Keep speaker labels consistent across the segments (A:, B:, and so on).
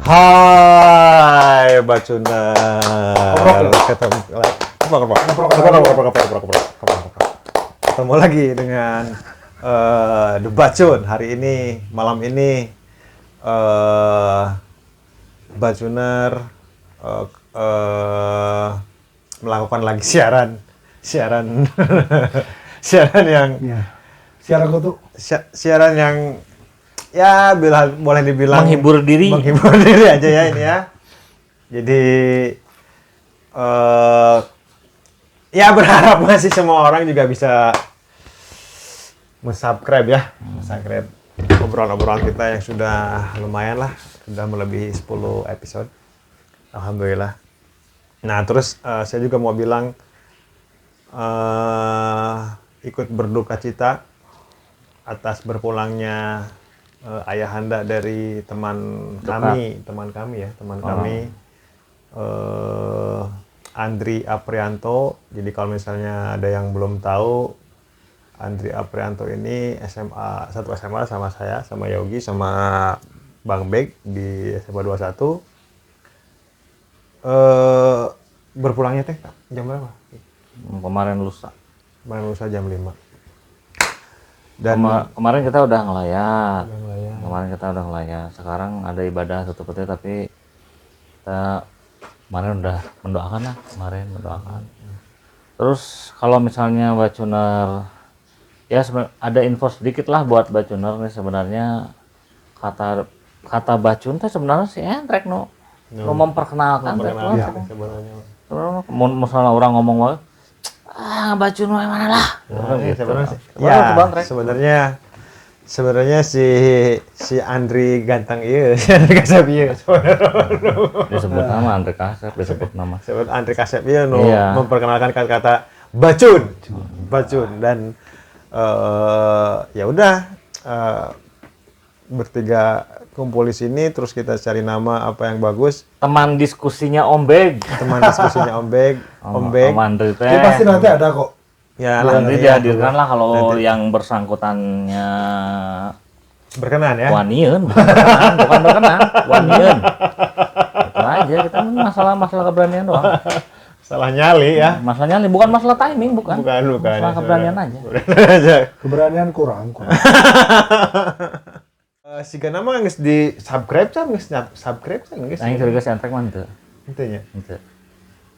A: Hai, Bacuner. Ketemu lagi. Keprok, keprok.
B: Keprok,
A: Keprok, keprok, keprok, keprok, keprok, keprok, keprok. Ketemu lagi dengan The Bacun. Hari ini, malam ini, Bacuner melakukan lagi siaran, siaran, siaran yang
B: Iya. Siaran kutu.
A: Siaran yang ya bila boleh dibilang
C: Menghibur diri.
A: Menghibur diri aja ya ini ya. Jadi ya berharap masih semua orang juga bisa mensubscribe ya, mensubscribe obrolan-obrolan kita yang sudah lumayan lah, sudah melebihi 10 episode. Alhamdulillah. Nah, terus saya juga mau bilang ikut berduka cita atas berpulangnya ayahanda dari teman kami, teman kami ya, teman kami Andri Aprianto. Jadi kalau misalnya ada yang belum tahu, Andri Aprianto ini SMA, satu SMA sama saya, sama Yogi, sama Bang Beg di SMA 21. Berpulangnya teh jam berapa?
C: Kemarin lusa.
A: Kemarin lusa jam 5. Dan
C: Kemarin kita udah ngelayat.
A: Udah ngelayat.
C: Kemarin kita udah ngelayat. Sekarang ada ibadah tutup peti, tapi kita kemarin udah mendoakan lah, kemarin mendoakan. Terus kalau misalnya Bacuner ya ada info sedikit lah buat Bacuner nih, sebenarnya kata kata Bacun teh sebenarnya si Entrek nu nu memperkenalkan teh.
A: Memperkenalkan sebenarnya.
C: Sebenarnya mun misalnya orang ngomong wae, ah, Bacun wae mana lah.
A: Nah,
C: Gitu.
A: sebenarnya sih.
C: Sebenarnya
A: Ya,
C: itu Bang Trek.
A: Sebenarnya sebenarnya si si Andri ganteng iya, si Andri Kasep iya sebenarnya.
C: Disebut nama Andri Kasep, disebut nama.
A: Sebut Andri Kasep iya nu memperkenalkan kata-kata bacun. Bacun dan ya udah bertiga kumpul di sini, terus kita cari nama apa yang bagus.
C: Teman diskusinya Om Beg.
A: Teman diskusinya Om Beg, Om Beg.
C: Om Andri teh.
B: Ya, pasti nanti ada kok.
A: Ya lah,
C: Nanti
A: nanti ya.
C: dihadirkan lah kalau yang bersangkutannya
A: Berkenan ya.
C: Wanian, bukan berkenan, bukan berkenan, wanian. Itu aja kita masalah masalah keberanian doang.
A: Salah nyali ya.
C: Masalahnya bukan masalah timing, bukan.
A: Bukan, bukan.
C: Masalah keberanian aja.
A: Keberanian aja.
B: Keberanian kurang, kurang.
A: Si Gana mah geus di subscribe can, geus subscribe can geus.
C: Yang curiga si Antrek mah henteu.
A: Henteu nya.
C: Henteu.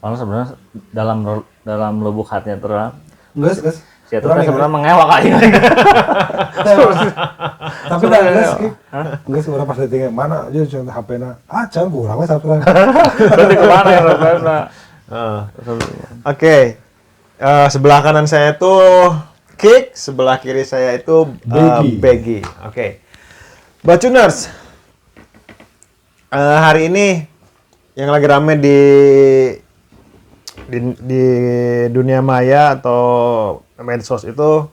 C: Soalnya sebenarnya dalam dalam lubuk hatinya terus
B: Geus, geus.
C: si Eta
B: Kurang
C: teh
B: ya,
C: sebenarnya mengewak aja.
B: Tapi dah geus ki. Geus urang pas detiknya mana aja contoh HP-na. Ah, can kurang we subscribe.
C: Berarti kemana ya subscribe-na?
A: Heeh. Oke. Sebelah kanan saya itu Kik, sebelah kiri saya itu
B: Begi.
A: Begi. Oke. Bacuners. Hari ini yang lagi rame di dunia maya atau medsos itu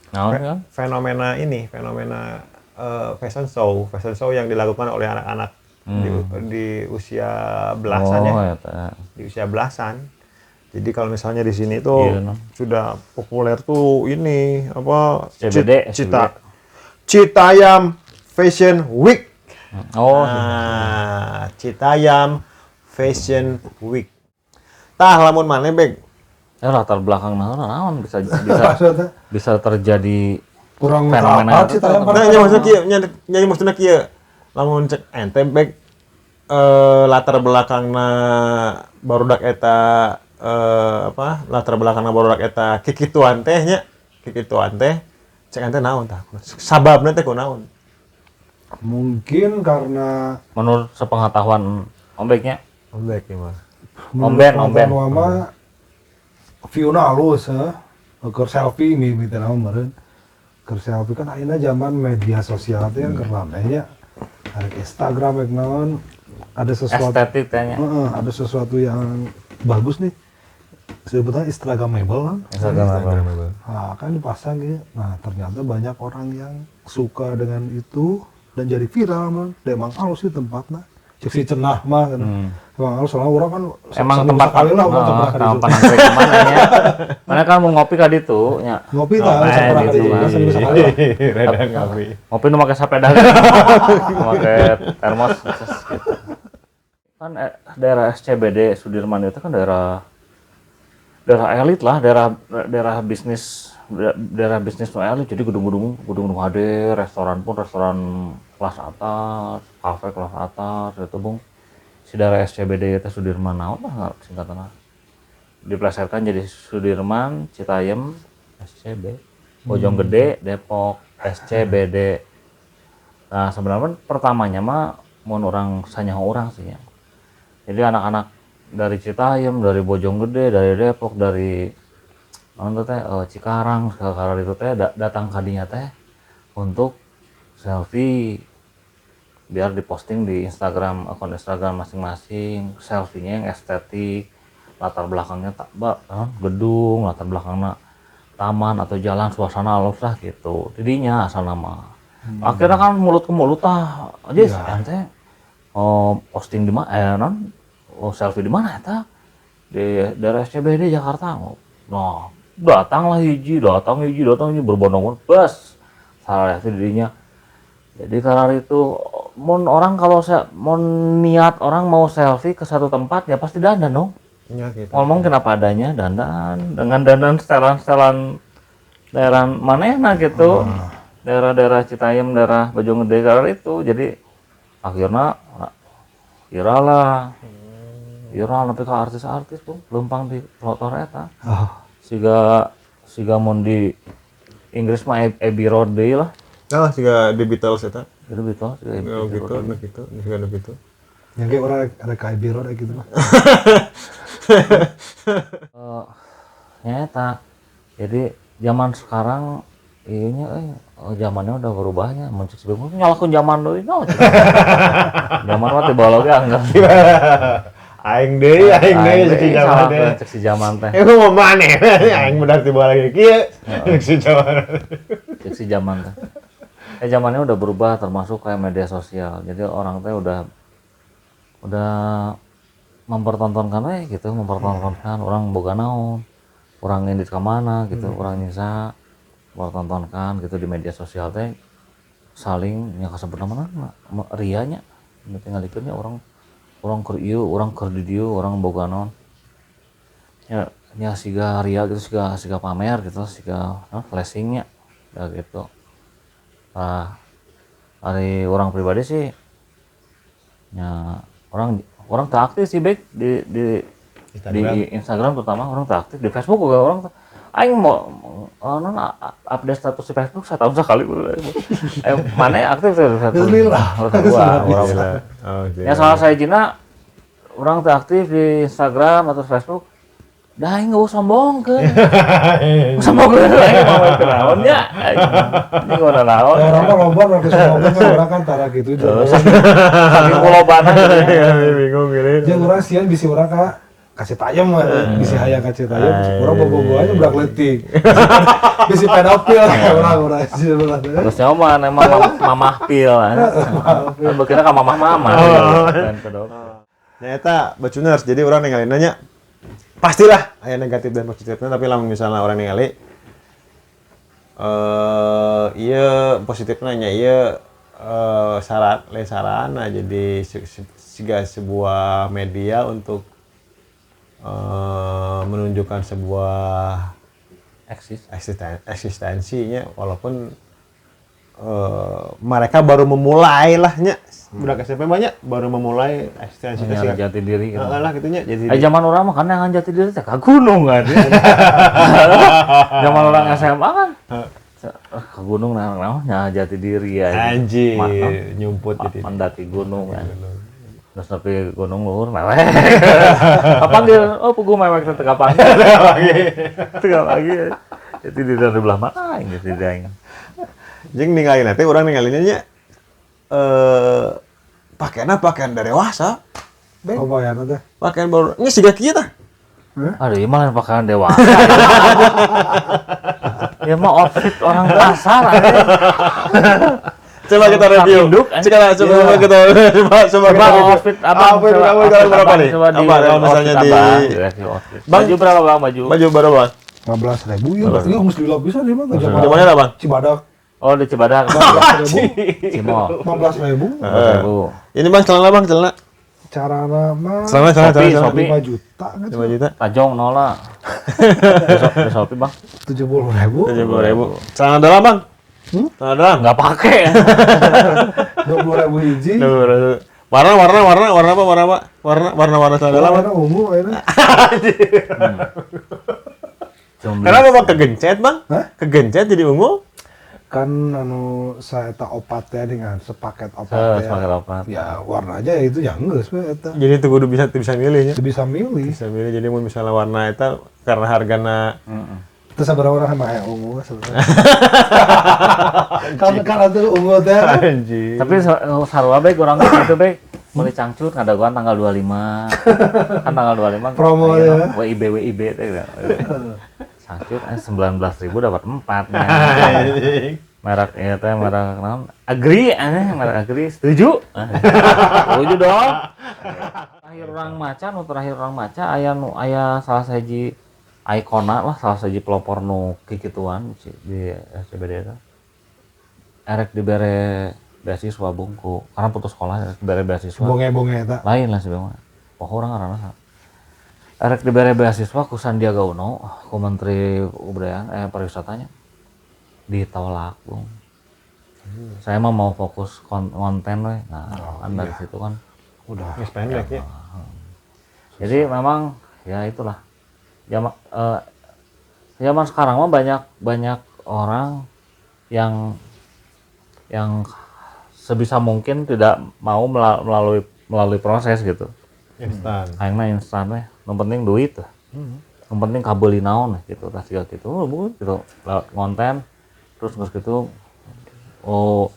C: Naon kan?
A: Fenomena ini, fenomena fashion show yang dilakukan oleh anak-anak di usia belasan
C: Oh,
A: ya,
C: eta.
A: di usia belasan. Jadi kalau misalnya di sini tuh
C: Iya, no.
A: sudah populer tuh ini apa?
C: CBD,
A: Cita Citayam Fashion Week.
C: Oh,
A: Nah, Citayam Fashion Week. Tah lamun maneh, Beg?
C: Ya latar belakang naon naon bisa bisa
B: Maksudnya
C: bisa terjadi
B: kurang
C: fenomena
B: apa
C: itu
B: sih tayang
A: Nah, nya maksudnya kieu, nya nya maksudnya kieu. Lamun cek ente, Beg, latar belakangna barudak eta apa? Latar belakangna barudak eta kikituan teh nya, kikituan teh cek ente naon tah? Sababna teh kunaon?
B: Mungkin karena
C: Menurut sepengetahuan Om Beknya,
A: Om Beg gimana?
C: Om Ben, Om Ben.
B: Mama view-na halus heuh. Keur selfie mimiti naon meureun. Keur selfie kan ayeuna zaman media sosial teh yang keur rame nya. Arek Instagram rek naon ada sesuatu
C: Estetik tanya.
B: Heeh, ada sesuatu yang bagus nih. Sebetulnya Instagramable kan.
C: Instagram.
B: Nah, kan dipasang gitu. Nah, ternyata banyak orang yang suka dengan itu dan jadi viral man. Dan emang halus sih tempatnya. Cek si cenah mah kan. Emang halus soalnya orang kan
C: Emang
B: seminggu
C: tempat
B: sekali lah orang pernah ka ditu.
C: Tempat nangkring kemana ya? Mana kan mau ngopi ka ditu nya.
B: Ngopi tah,
C: Ngopi
B: pernah ka
C: gitu
B: ditu,
C: lah.
B: seminggu sekali lah.
A: Reda ngopi.
C: Ngopi nu make sepeda. Make termos gitu. Kan daerah SCBD Sudirman itu kan daerah daerah elit lah, daerah daerah bisnis, daerah bisnis nu elit. Jadi gedung-gedung gedung-gedung HD, restoran pun restoran kelas atas, kafe kelas atas itu, Bung. Si daerah SCBD itu Sudirman naon lah singkatannya. Diplesetkan jadi Sudirman, Citayam, SCB, Bojonggede, Depok, SCBD. Nah, sebenarnya pertamanya mah mun urang sanyaho urang sih ya. Jadi anak-anak dari Citayam, dari Bojonggede, dari Depok, dari naon teh Cikarang, segala itu teh datang ka dinya teh untuk selfie biar diposting di Instagram, akun Instagram masing-masing, selfie-nya yang estetik, latar belakangnya tak gedung, latar belakangnya taman atau jalan, suasana halus lah gitu. Jadinya asal nama. Akhirnya kan mulut ke mulut ah, aja ente oh, posting di mana non oh, selfie di mana eta? Di daerah SCBD Jakarta. Oh, nah, datanglah hiji, datang hiji, datang hiji berbondong-bondong, bus. Salah itu dirinya. Jadi karena itu mun orang kalau saya mau niat orang mau selfie ke satu tempat ya pasti dandan dong.
A: Ya gitu.
C: Ngomong kenapa adanya dandan dengan dandan setelan-setelan daerah mana gitu. Daerah-daerah Citayam, daerah Bojonggede karena itu. Jadi akhirnya viral lah. Viral nepi ka artis-artis, Bung, leumpang di trotoar eta.
B: Oh.
C: Siga siga mun di Inggris mah Abbey Road deui lah.
A: Nah, siga The Beatles eta.
C: Itu betul, siga Abbey
A: Oh gitu,
C: Road.
A: nah gitu, siga nu gitu.
B: Yang kayak orang ada kayak biro kayak gitu mah.
C: Eh, nyata. Jadi zaman sekarang iyanya oh, zamannya udah berubahnya. Mun cek sebelum nyalahkeun zaman deui no. Zaman mah teu baheula ge anggar.
A: Aing deui cek si zaman teh.
C: Cek si zaman teh.
A: Eh mau mana? Aing benar tiba lagi kieu. Cek si zaman.
C: Cek si zaman teh. Eh zamannya udah berubah termasuk kayak media sosial. Jadi orang teh udah mempertontonkan gitu, mempertontonkan orang boga naon, orang ngindit ke mana gitu, orang nyisa mempertontonkan gitu di media sosial teh saling nya kasebut mana rianya tinggal nya orang orang keur ieu, orang keur di dieu, orang boga naon. Ya nya siga ria gitu, siga siga pamer gitu, siga flashingnya ya gitu. Nah, dari orang pribadi sih ya orang orang tak aktif sih baik di
A: Instagram.
C: Di Instagram terutama orang tak aktif, di Facebook juga orang aing mau oh, non update status di Facebook setahun sekali. Ayo mana yang aktif tuh di Facebook?
B: Alhamdulillah.
C: Wah, orang
A: Oh,
C: ya soal saya Cina orang tak aktif di Instagram atau Facebook dah aing nggak usah sombong ke sombong ke aing mau kenaon nya ini gua naon.
B: Ya, orang mah loba orang kesombongan mah orang kan tara gitu juga.
C: Saking kulobana gitu ya.
A: Bingung gini.
B: Jeung urang sieun bisi urang ka kasih tayem mah, bisi hayang ka Citayam, urang bobo aja budak leutik. Bisi pedofil urang urang sih sebenarnya.
C: Terus nyawa mah emang mamah pil kan. Kan bekira ka mamah mama. Kan pedofil.
A: Nah, eta bacuners, jadi orang ningali nanya pastilah aya negatif dan positifnya, tapi lamun misalnya orang ningali iya positifnya nya iya syarat lain sarana jadi siga sebuah media untuk menunjukkan sebuah
C: Eksis.
A: Eksistensinya walaupun mereka baru memulai lah nya budak SMP banyak baru memulai eksistensi
C: Nyari jati diri gitu.
A: Heeh lah gitu nya jadi
C: Eh zaman orang mah kan yang jati diri teh ka gunung kan. Zaman orang SMA kan. Ke gunung nah naon nya jati diri ya.
A: Anjir, nyumput jadi.
C: Mendaki gunung kan. Terus nepi gunung luhur mewek. Kapanggil, oh pugu mewek teh teu kapanggil. Teu kapanggil. Jati diri dari belah mana aing jati diri aing.
A: Jeung ningali nanti orang ningalinnya nya pakaianna pakaian dewasa. Beng.
B: Oh, bayarna teh.
A: Pakaian baru nya siga kieu tah.
C: Aduh, ieu mah lain pakaian dewasa. Ya mah outfit orang pasar.
A: Coba kita review.
C: Induk, eh.
A: Coba coba kita coba coba
C: Coba
A: kita review.
C: outfit abang,
A: Outfit
C: coba
A: kamu
C: outfit
A: kalau berapa
C: abang,
A: nih?
C: coba di
A: Apa kalau misalnya
C: outfit
A: di
C: abang, di review outfit.
A: Bang,
C: Baju berapa bang baju?
A: Baju berapa, Bang?
B: 15.000 ya, berarti geus lila pisan ieu mah ke
A: Di mana lah, Bang?
B: Cibadak.
C: Oh di Cibadak.
B: 15.000.
C: Cimol.
B: 15.000.
C: 15.000.
A: Ini Bang celana, Bang, celana.
B: Carana mah
A: Celana
C: Shopee,
A: celana.
C: Shopee.
B: 5 juta kan
A: 5 juta.
C: Tajong nolak. Shopee Bang.
B: 70.000.
A: 70.000. Celana dalam, Bang. Celana dalam.
C: Nggak pakai.
B: 20.000 hiji.
A: 20.000. Warna warna warna warna apa warna apa? Warna warna warna celana dalam.
B: Warna ungu akhirnya.
A: Kenapa Bang kegencet, Bang?
B: Hah?
A: Kegencet jadi ungu?
B: Kan anu saya tak opat ya dengan sepaket opat ya.
C: Sepaket opat.
B: Ya warnanya itu ya geus we eta.
A: Jadi itu kudu bisa milihnya.
B: Bisa milih.
A: Bisa milih jadi mun misalnya warna eta karena hargana
B: Terus sabaraha orang sama kayak ungu sebenarnya. Kan kan itu ungu teh.
A: Anjing.
C: Tapi sarua bae urang itu bae meuli cangcut ngadagoan tanggal 25. Kan tanggal 25
B: promo ya.
C: WIB WIB teh. Cangcut 19.000 dapat 4. Merek ieu teh merek naon? Agri, merek Agri. Setuju? Setuju dong. Terakhir orang maca, nu terakhir orang maca aya nu aya salah sahiji ikona lah, salah sahiji pelopor nu kikituan di SCBD eta. Erek dibere beasiswa bungku, karena putus sekolah erek dibere beasiswa.
B: Bonge-bonge eta.
C: Lain lah sih mah. Poho urang ngaranna. Erek dibere beasiswa ku Sandiaga Uno, ku Menteri Kebudayaan Pariwisatanya. Ditolak, Bung. Saya mah mau fokus konten we. Nah, kan dari situ kan
B: udah
A: geus pendek ya.
C: Jadi memang ya itulah. Zaman sekarang mah banyak orang yang sebisa mungkin tidak mau melalui proses gitu.
A: Instan.
C: Aingna instan we, nu penting duit. Nu penting kabeuli naon gitu, tas siga kitu, gitu. Lewat konten terus geus kitu oh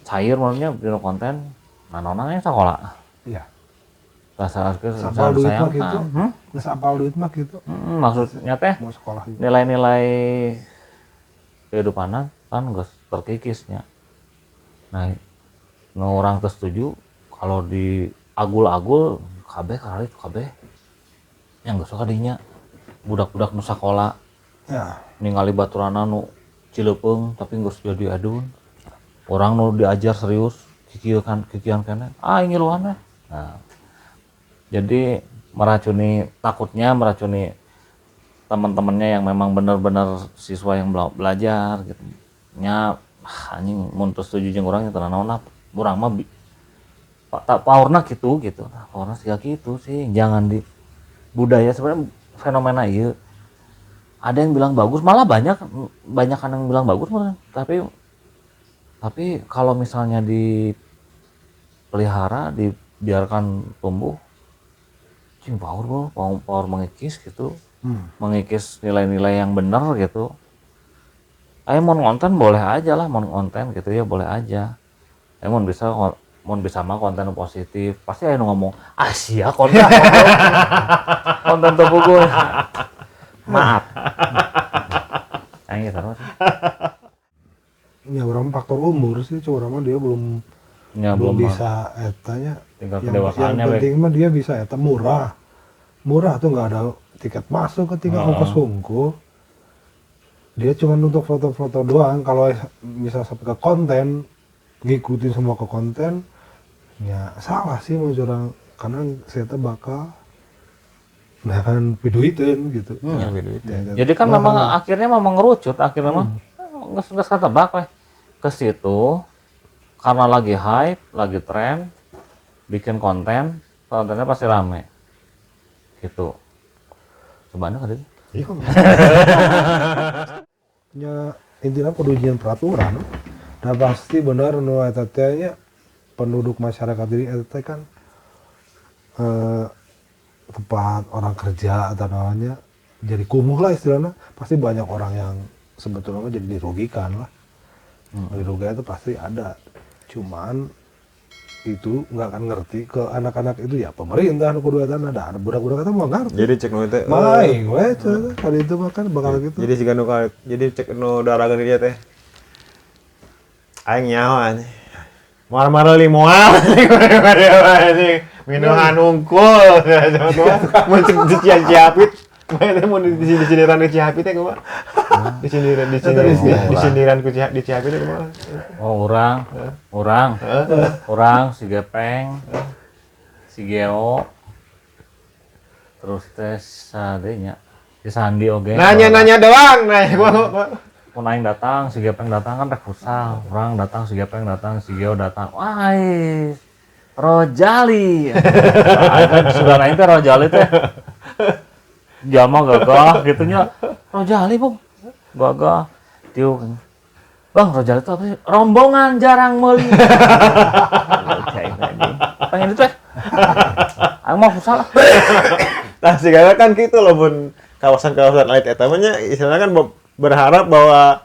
C: cair maksudnya dina konten nanona nya sakola.
B: Iya.
C: Sapal
B: duit mah gitu. Geus apal duit mah gitu.
C: Maksudnya teh
B: mau sekolah gitu.
C: Nilai-nilai kehidupanna kan geus terkikisnya. Nah, nu urang teu setuju kalau di agul-agul kabeh kali kabeh yang geus ka dinya budak-budak nu sakola.
B: Ya.
C: Ningali baturana nu cileupeng tapi geus jadi adun. Orang nu diajar serius kikian keneh. Ah ngiluan we. Nah, jadi meracuni, takutnya meracuni teman-temannya yang memang benar-benar siswa yang belajar gitu. Nya anjing mun teu setuju jeung urang nya teu naon lah. Urang mah powerna kitu gitu. Nah, powerna siga kitu sih. Jangan di budaya sebenarnya fenomena ieu. Ada yang bilang bagus, malah banyak yang bilang bagus malah. Tapi kalau misalnya dipelihara, dibiarkan tumbuh, cing power bro, power mengikis gitu, mengikis nilai-nilai yang benar gitu. Ayo mau konten boleh aja lah, mau konten gitu ya boleh aja. Ayo mau bisa mah konten positif, pasti ayo ngomong, ah sia konten, konten terpukul. Maaf. Ayo taruh sih.
B: Ya orang faktor umur sih, cuma orang dia belum ya, belum bisa etanya.
C: Tingkat
B: yang penting mah dia bisa eta murah. Murah tuh nggak ada tiket masuk ketika ongkos hungkul. Dia cuma untuk foto-foto doang. Kalau bisa sampai ke konten, ngikutin semua ke konten, ya salah sih mau curang. Karena saya tuh bakal nah kan piduiteun gitu.
C: Ya, jadi kan memang akhirnya memang ngerucut, akhirnya mah nggak ketebak weh. Ke situ karena lagi hype, lagi tren, bikin konten, kontennya pasti rame. Gitu. Cobaan kali.
B: Iya. Ya intinya kudu nyian peraturan. Dan pasti benar nu eta teh nya penduduk masyarakat ini eta teh kan tempat orang kerja atau namanya jadi kumuh lah istilahnya, pasti banyak orang yang sebetulnya jadi dirugikan lah. Dirugikan itu pasti ada. Cuman itu nggak akan ngerti ke anak-anak itu ya pemerintah kudu eta ada budak-budak eta mau ngerti.
A: Jadi cek nu teh
B: maing we kali itu mah kan bakal gitu.
A: Jadi siga nu jadi cek nu darageun dia teh. Aing nyaho anjing. Marah-marah li moal anjing. Minuhan unggul mun cek di Cihapit. Mana mun di sindiran di Cihapit teh kumaha? Di sindiran ku di Cihapit teh kumaha?
C: Oh, urang si Gepeng, Si Geo. Terus teh sadenya si Sandi oge.
A: Nanya-nanya doang, nanya gua.
C: Mun aing datang, si Gepeng datang kan rek futsal. Urang datang, si Gepeng datang, si Geo datang. Wah, Rojali. Aing kan sudah aing teh Rojali teh. Jalma gagah gitu nya. Rojali, Bung. Gagah. Tiu. Bang, Rojali itu apa sih? Rombongan jarang meuli. Pengen itu eh. Aing mau futsal lah.
A: Nah, sigana kan gitu loh, bun kawasan-kawasan elit eta mah nya istilahnya kan berharap bahwa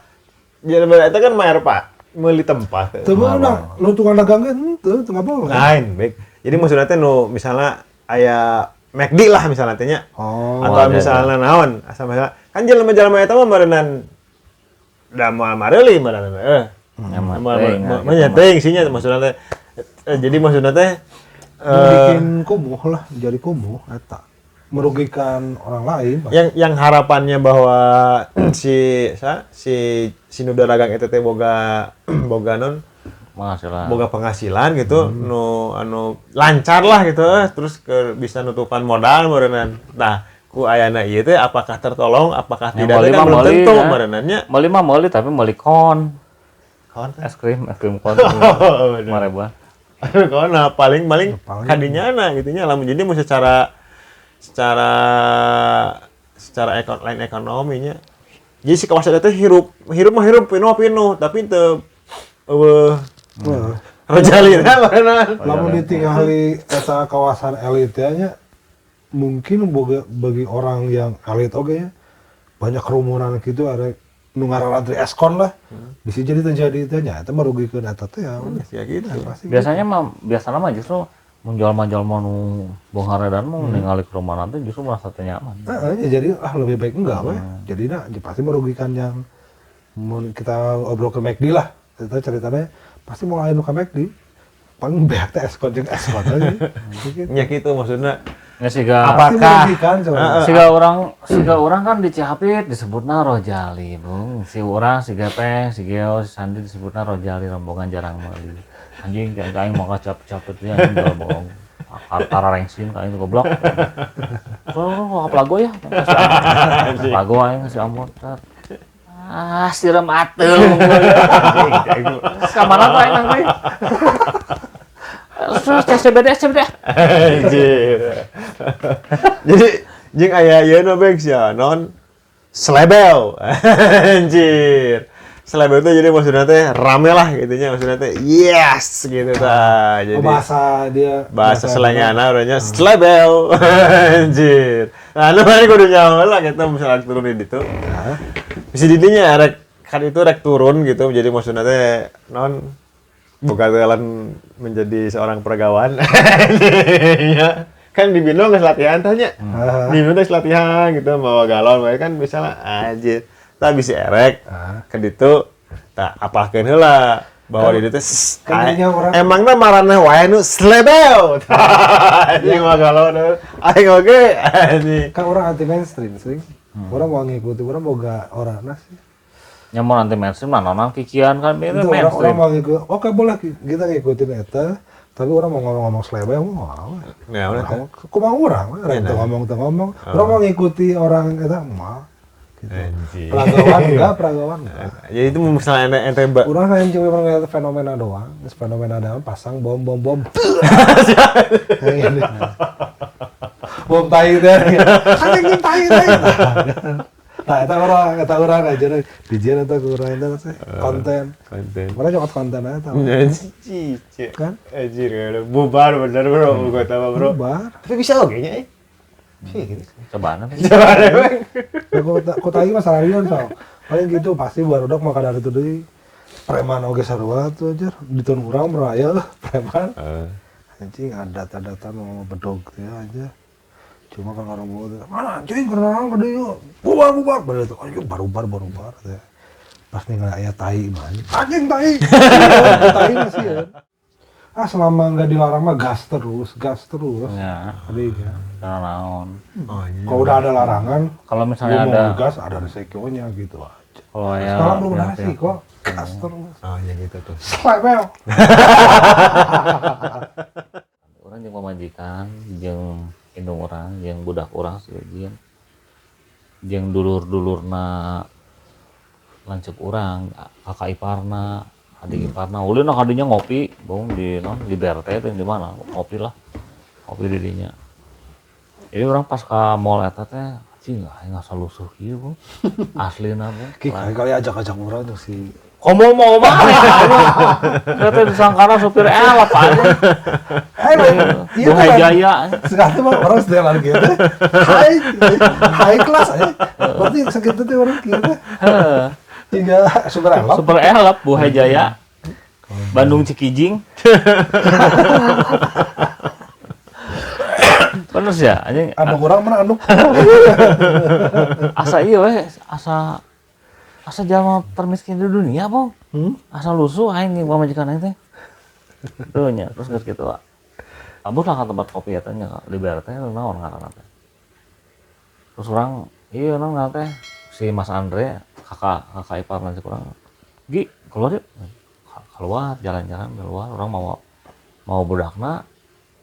A: jelema eta kan mayar pak meuli tempat.
B: Teu meunang, lu tukang dagang ge henteu, teu boleh.
A: Lain, baik. Jadi maksudnya teh nu misalnya aya McD lah misalnya teh nya.
B: Oh.
A: Atau
C: ada,
A: misalnya naon, asa misalnya kan jelema-jelema eta mah meureunan da moal mareuli meureunan eh.
C: Nyaman
A: Moal
C: teuing,
A: moal
C: nah,
A: nya teuing sih nya maksudna teh. Jadi maksudna teh
B: Bikin kumuh lah, jadi kumuh eta. Merugikan orang lain. Pak.
A: Yang harapannya bahwa si sa, si si nu dagang eta teh boga boga non
C: Penghasilan.
A: Boga penghasilan gitu, nu anu lancar lah gitu, terus ke bisa nutupan modal meureunan. Nah, ku ayana ieu teh apakah tertolong, apakah
C: Yang
A: tidak
C: meuli
A: teh kan
C: mah
A: belum
C: meuli,
A: tentu
C: ya.
A: meureunannya.
C: Meuli mah meuli tapi meuli kon.
A: Kon teh.
C: Es krim kon.
A: Oh, bener.
C: 5 ribuan.
A: Aduh, nah paling paling
B: Paling.
A: kadinyana gitu nya lamun jadi mau secara secara secara lain ekonominya. Jadi si kawasan itu hirup hirup mah hirup pinuh pinuh tapi teu eueuh
B: Wah.
A: Rojali teh beunang.
B: Lamun ditinggali eta kawasan elit ya nya, mungkin boga, bagi orang yang elit oge nya banyak kerumunan gitu, ada nu ngaran es kon lah, bisa jadi terjadi teh nya eta merugikeun eta teh ya udah.
A: Ya gitu.
B: Pasti.
C: Biasanya mah biasanya mah justru menjual-menjual mau nu beunghar edan mah ningali ke rumah nanti justru merasa teu nyaman.
B: Nah, ya jadi ah lebih baik enggak weh. Jadi nah ya pasti merugikan yang mun kita obrol ke McD lah. Itu ceritanya pasti mau lain ke McD. Paling beak teh es kon jeung es kon aja. Gitu.
A: Ya gitu maksudnya.
C: Ya siga
B: Pasti
A: Apakah-
B: merugikan soalnya.
C: Siga urang kan di Cihapit disebutna Rojali, Bung. Si urang, si Gepeng, si Geo, si Sandi disebutna Rojali, rombongan jarang meuli. Anjing kayak aing mau capek-capek dia anjing jual bohong. Antara rengsin kayak itu goblok. Oh, apa lagu ya? Lagu aing si ampun. Ah, siram ateul. Kamana tuh aing nanti? Terus SCBD SCBD.
A: Anjir. Jadi jeung aya ieu nu Bang sia non slebel. Anjir. Slebel itu jadi maksudnya teh rame lah gitu nya, maksudnya teh yes gitu tah. Jadi
B: Oh, bahasa dia
A: bahasa selengana orangnya slebel. Anjir. Nah, nu mana kudu nyaho lah gitu misalnya turun di ditu. Bisa didinya rek kan itu rek turun gitu, jadi maksudnya teh non buka jalan menjadi seorang peragawan. Ya. Kan di Bino geus latihan tanya.
B: Ah.
A: Di Bino geus latihan gitu bawa galon we kan misalnya anjir. Tah bisi erek ke ditu tah apalkeun heula bahwa di ditu
B: kan jadinya orang-
A: emangna maraneh wae nu slebel. Anjing bawa galon aing oge anjing.
B: Kan orang anti mainstream sih. Orang mau ngikuti, orang boga orang sih.
C: Nya mau nanti mainstream mah nonton kikian kan itu
B: Itu orang, orang
C: mainstream.
B: mau ngikut, oke boleh kita ngikutin eta, tapi orang mau ngomong-ngomong slebel mau.
A: Nah, udah teh.
B: Orang kumaha urang, we, orang teu ngomong teu ngomong. Orang mau ngikuti orang eta mah. Gitu.
A: Anjing.
B: Peragawan enggak, peragawan enggak.
A: Jadi itu misalnya ente ente
B: Orang hanya cuma ngeliat fenomena doang, terus fenomena doang pasang bom bom bom. Kayak gini. Bom tai teh. Anjing tai tai. Nah, eta orang aja dijian eta ku urang eta sih konten.
A: Konten.
B: Mereka nyokot konten aja tau.
A: Anjir.
B: Kan?
A: Anjir, udah bubar bener bro, gua tahu bro.
B: Bubar.
A: Tapi bisa oke nya eh. Bisa gitu.
C: Cobaan apa sih?
A: Coba deh, Bang.
B: Nah, kota ieu mah sararian so. Paling gitu pasti barudak maka dari itu deui. Preman oge sarua tuh anjir. Di tahun urang meraya lah preman. Anjing adat-adatan mau bedog teh aja. Cuma kan orang bawa teh, mana anjing kenal ke dieu. Bubar bubar baru itu anjing barubar barubar teh. Pas ningali aya tai mah anjing, anjing tai. Tai masih ya. Ah selama nggak dilarang mah gas terus, gas terus.
C: Ya,
B: Adanya.
C: karena naon.
A: Oh, iya.
B: Kalau udah ada larangan,
C: Kalau
B: lu
C: misalnya
B: mau
C: ada
B: gas ada resikonya gitu aja.
C: kalau ya
B: Sekarang belum ada
C: pihak-pihak-
B: resiko, gas terus.
A: Oh, iya gitu tuh.
B: Slepel.
C: Orang Urang jeung pamajikan, jeung indung urang, jeung budak urang si Ujin. Jeung dulur-dulurna lanceuk urang, kakak iparna, adik iparna. Ulin lah kadinya ngopi, bung di non di BRT teh di mana? Ngopi lah. Ngopi di dinya. Jadi urang pas ka mall eta teh anjing aing ngasa lusuh kieu, Bung. Aslina, Bung.
B: Ki kali ajak-ajak urang tuh si
C: komo mau mah. Kata disangkana supir elap aja.
B: Iya
C: Buhay Jaya.
B: Sekarang mah orang setelan gitu. High class aja. Berarti segitu teh orang kieu teh. Tiga super elap.
C: Super elap Buhay Jaya. Bandung Cikijing. Bener sih ya, anjing.
B: Anu kurang mana anu.
C: Asa ieu we, asa jalma termiskin di dunia, Bang. Asa lusuh aing jeung pamajikan aing teh. Tuh nya, terus geus kitu, Pak. Abur lah ka tempat kopi eta nya di BRT naon ngaranna teh. Terus urang ieu naon ngaranna teh si Mas Andre, kakak ipar lanceuk urang. Gi, keluar yuk. Keluar, jalan-jalan keluar, urang mau budakna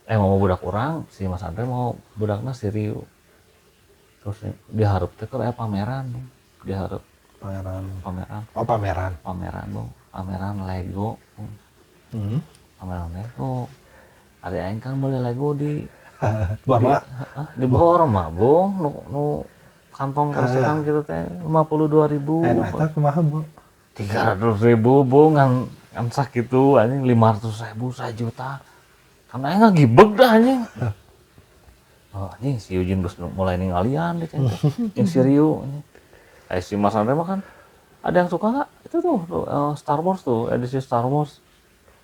C: mau budak urang, si Mas Andre mau budakna si Rio. Terus dihareup teh keur aya pameran, dihareup pameran.
B: Oh, pameran.
C: Pameran, Bung. Pameran Lego. Bung. Pameran Lego. Ada aing kan beli Lego di
B: Borma.
C: Di Borma, Bung. Nu kantong kresekan gitu teh 52.000.
B: Eta kumaha, Bu?
C: 300.000, Bung, ngan sakitu anjing 500.000, 1 juta. Karena aing ngagibeg dah anjing. Oh, anjing si Yujin geus mulai ningalian deh teh. Jeung si Rio anjing. Si Mas Andre mah kan ada yang suka nggak? Itu tuh Star Wars tuh, edisi Star Wars.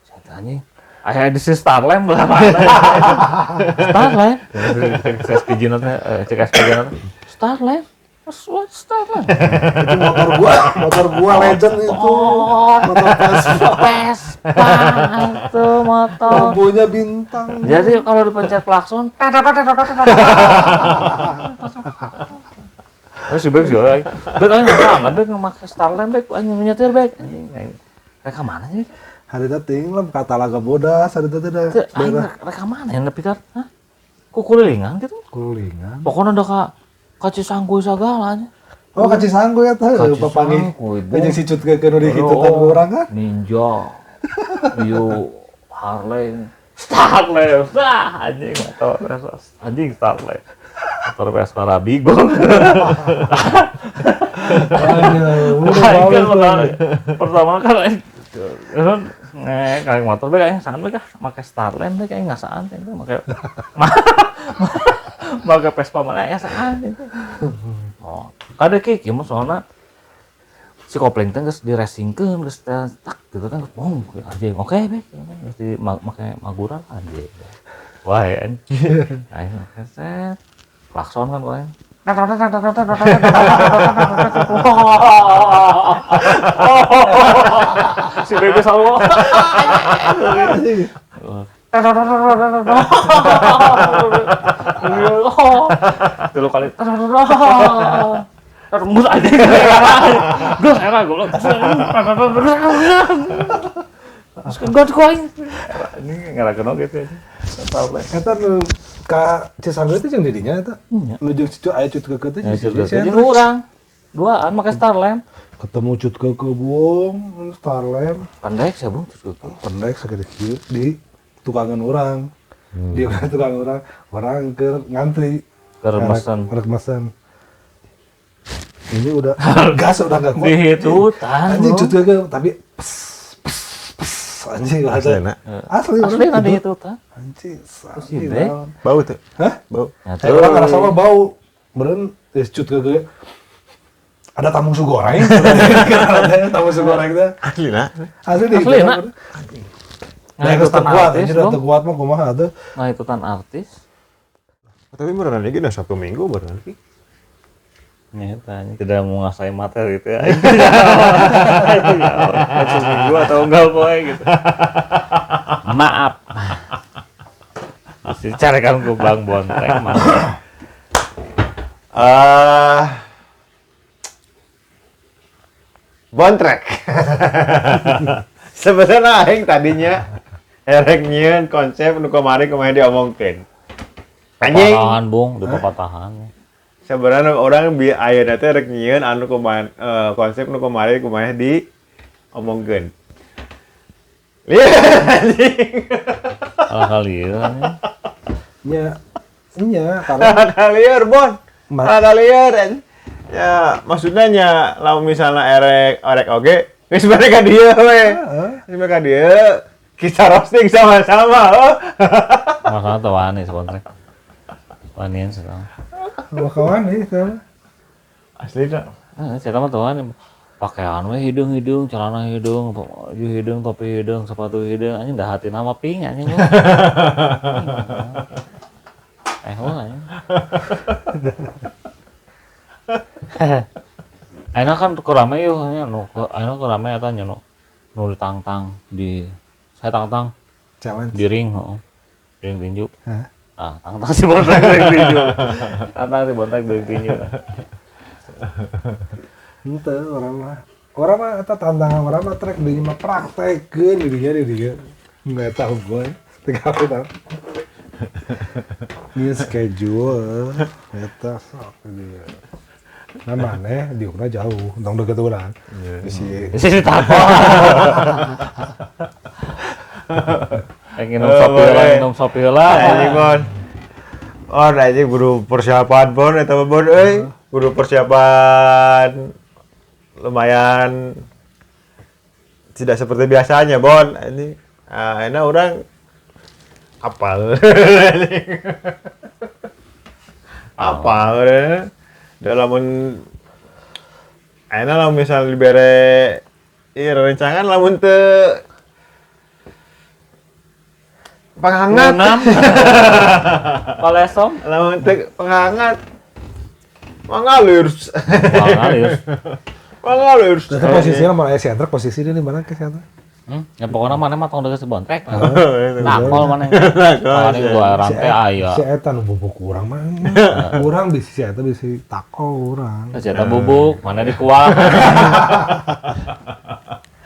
C: Saya tanya, aya edisi Starlamp berapa? Starlamp? Cek SPG nanti, cek SPG nanti. Starlamp? What Starlamp?
B: Itu motor gua legend itu. Motor Vespa.
C: Vespa itu motor.
B: Logonya bintang.
C: Jadi kalau dipencet klakson, terus si Bek juga lagi. Bek aing nggak, Bek make Starlamp, Bek aing nyetir Bek. Anjing, reka mana sih?
B: Hari teh ting lah kata laga bodas, hari teh dah.
C: Aing reka mana yang nepi kan? Hah? Ku kulilingan gitu?
B: Kulilingan.
C: Pokoknya udah ka Cisangkuy sagala nya.
B: Oh, ka Cisangkuy eta papanggih. Jeung si cut ke nu dihitutan ku urang kan?
C: Ninja. Yo Harley. Starlamp. Wah, anjing motor anjing Starlamp. Motor Vespa Rabigo. Pertama kan kayak motor be kayak saan be kah make Starlamp be kayak ngasaan teh make make Vespa mana ya saan itu. Oh, kada kieu mah soalna si kopling teh geus diracingkeun geus tak gitu kan bong anjing oke be geus di make maguran anjing. Wah, anjing. Aing set klakson kan kalian. Si Bebe selalu. Dulu kali. Rembus aja. Gue era goblok. Terus gue koin. Ini ngerakeun oge teh.
B: Eta nu ka Cisangkuy teh jeung didinya eta. Nu jeung cucu aya cut keukeuh teh
C: jeung urang. Duaan make Starlamp.
B: Ketemu cut keukeuh buong Starlamp.
C: Pendek sih buong cut keukeuh.
B: Pendek sagede kieu di tukangan urang. Di tukang urang, orang keur ngantri.
C: Keur mesen.
B: Keur mesen. Ini udah gas udah enggak kuat.
C: Dihitutan.
B: Anjing cut keukeuh tapi anjing asli
C: asli nanti itu ta
B: anjing
A: bau tuh.
B: Hah?
A: Bau.
B: Orang ngerasa mah bau beren cut ke ada tamu su goreng. Tamu su goreng teh
A: asli na
B: asli na nah itu kuat anjir teu kuat mah kumaha atuh
C: nah ikutan artis
A: tapi beneran lagi udah Sabtu Minggu beneran lagi.
C: Nyata, tidak menguasai materi itu ya. Minggu atau enggak poe gitu. Maaf. Mesti carikan ke Bang Bontrek maaf.
A: Bontrek. Sebenarnya aing tadinya Erek nyieun konsep nu kamari kumaha diomongkeun. Anjing.
C: Patahan, Bung, di patahan.
A: Sebenarnya orang bi ayeuna teh rek nyieun anu kumaha konsep nu kamari kumaha diomongkeun. Lihat anjing.
C: Alah kali ya.
B: Nya, nya karena
A: Kalieur, Bon. Kalieur. Ya, maksudnya nya lamun misalnya erek erek oge, geus balik ka dieu we. Geus balik ka dieu, kita roasting sama-sama. Oh.
C: Masalah tuh wani sebenarnya. Wanian sekarang.
B: Kawan nih sama.
A: Asli dah.
C: Eh, saya mah tuh wani. Pakaian we hidung-hidung, celana hidung, baju hidung, topi hidung, sepatu hidung, anjing dah hati nama ping anjing. Eh, wah anjing. Ayeuna kan kurame yeuh nya nu ayeuna kurame eta nya nu nu ditangtang di saya tangtang
B: challenge
C: di ring heeh. Ring tinju.
B: Hah?
C: Ah, tangtang si bontek ring tinju. Tangtang si bontek ring tinju.
B: Henteu urang mah eta tantangan urang mah trek di mah praktekeun di dieu di dieu. Enggak tahu gue. Teu tahu. Ini schedule eta sok di dieu. Nah maneh diukna jauh, tong deket urang. Bisi
C: Bisi ditakon. Minum sopi heula, minum sopi heula.
A: Anjing bon. Oh, anjing kudu persiapan bon eta mah bon euy. Kudu persiapan lumayan tidak seperti biasanya bon. Ini enak orang apal. Apal dalam enak lah misal dibere rencangan lamun teu penghangat.
C: Kolesom.
A: Lamun teu penghangat mangalir.
C: Mangalir.
A: Mangalir.
B: Terus posisinya mana aya si posisi di mana ke si
C: Ya pokoknya mana mah tong deket si bontrek. Nakol mana. Nakol gua rantai aya.
B: Si eta nu bubuk urang mah. Urang bisi si eta bisi takol urang.
C: Si eta bubuk, mana dikuah.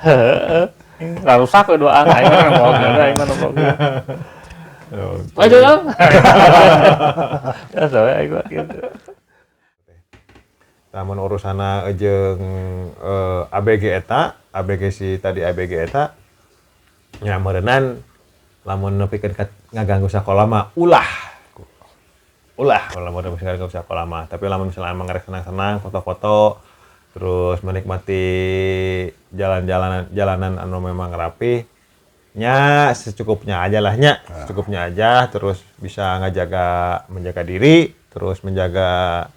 C: Heeh. Lah rusak we duaan aing mah nempokeun, aing mah nempokeun. Maju dong. Ya soalnya aing mah gitu.
A: Lamun urusana jeung ABG eta, ABG si tadi ABG eta nya meureunnan lamun nepikeun ngaganggu sakola mah ulah. Ulah lamun nepikeun ngaganggu sakola mah, tapi lamun misalnya emang rek senang-senang foto-foto terus menikmati jalan-jalanan jalanan anu memang rapi nya secukupnya aja lah nya, secukupnya aja terus bisa ngajaga menjaga diri, terus menjaga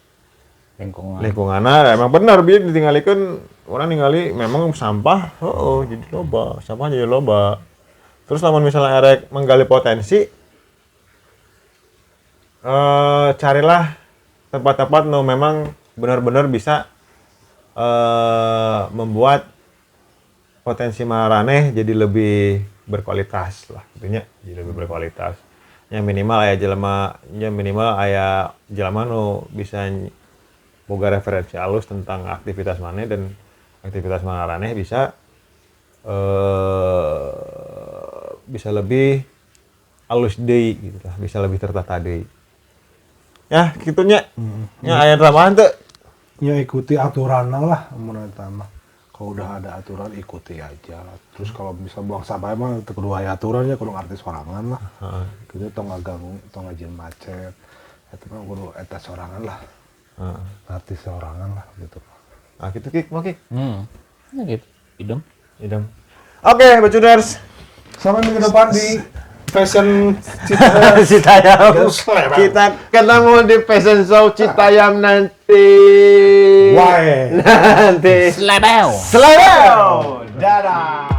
C: lingkungan.
A: Lingkunganna emang benar bieu ditinggalikeun orang ningali memang sampah heeh jadi loba, sampah jadi loba. Terus lamun misalnya erek menggali potensi carilah tempat-tempat nu memang benar-benar bisa membuat potensi maraneh jadi lebih berkualitas lah gitunya, jadi lebih berkualitas. Nya minimal aya jelema, nya minimal aya jelema nu bisa boga referensi alus tentang aktivitas maneh dan aktivitas maraneh bisa bisa lebih alus deui gitu lah, bisa lebih tertata deui. Ya, kitunya. Ya aya tambahan teu?
B: Ya ikuti aturan lah mun eta mah. Kalau udah ada aturan ikuti aja. Terus kalau bisa buang sampah mah teu kudu aya aturannya, kudu ngarti sorangan lah. Gitu tong ngaganggu, tong ngajieun macet. Eta mah kudu eta sorangan lah. Ngarti sorangan lah gitu.
A: Ah gitu Kik, mau Kik?
C: Ya gitu. Idem.
A: Idem. Oke, Bacuners.
B: Sampai minggu depan di Fashion Citayam.
A: Citayam. Kita ketemu di Fashion Show Citayam nanti.
B: Why?
A: Nanti.
C: Slebel.
A: Slebel. Dadah.